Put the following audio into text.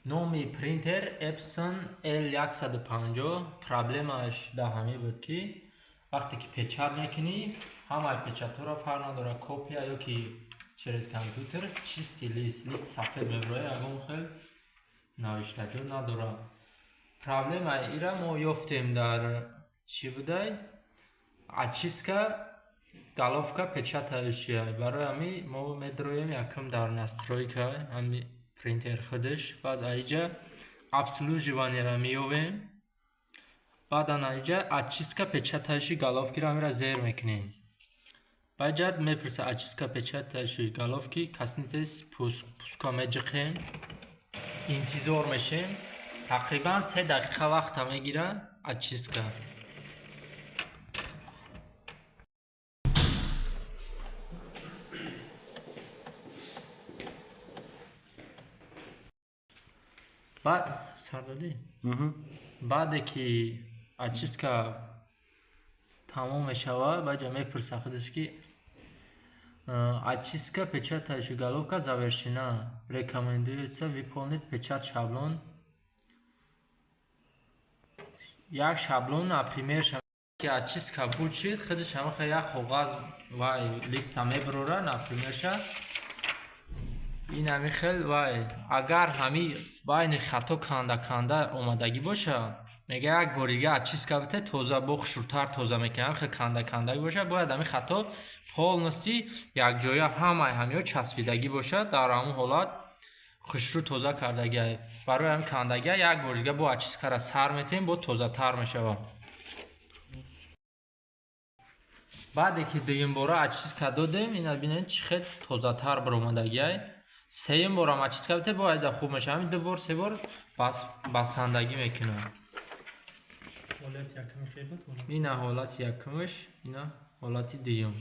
Номи принтер Epson L150. Проблемаш дар ҳамин буд, ки вақте ки печать мекунӣ, ҳамаи печатҳоро, фарқ надорад, копия ё ки через компютер, чистый лист, листи сафед мебирояд, ягон хел навиштаҷот надорад. Проблемаи ира мо ёфтем дар чӣ будай? Очистка головка печатающая. Барои ҳамин мо медроем якум дар настройка ҳами принтер худаш, баъд аиҷа обслуживаниеро меёвем, баъд ана иҷа очистка печатающей головкиро ҳамира зер мекунем. Баъд мепурса: очистка печатающей головки, коснитесь пуск. Пуска меҷиқем, интизор мешем, тақрибан 3 дақиқа вақта мегирад очистка. Баъд сар додӣ? Баъде ки очистка тамом мешавад, баъҷа мепурса худаш, ки очистка печатающая головка завершена, рекомендуется выполнить печать шаблон. Як шаблон, например, ки очистка буд шид, худаш ҳамаха як коғаз вай листа мебарора, например ша ин ҳами хел. Вай агар ҳами байни хато канда канда омадагӣ бошад, мега, як бори дига очистка бите, тоза, бо хушрӯтар тоза мекунад. Ҳами хел канда кандагӣ бошад, бояд ҳами хато полностью якҷоя ҳамаи ҳамиҳо часпидагӣ бошад. Дар ҳамон ҳолат хушрӯ тоза кардагиай. Барои ҳами кандагия як бори дига бо очисткара сар метиҳем, бо тозатар мешавад. Баъде ки дуюмбора очистка додем, ина бинед, чӣ хел тозатар баромадагиай. Сеюм борам очистка бите, бояд хуб мешавад. Ҳамин ду бор, се бор басандагӣ мекунад. Ина ҳолати якумаш, ина ҳолати дуюм.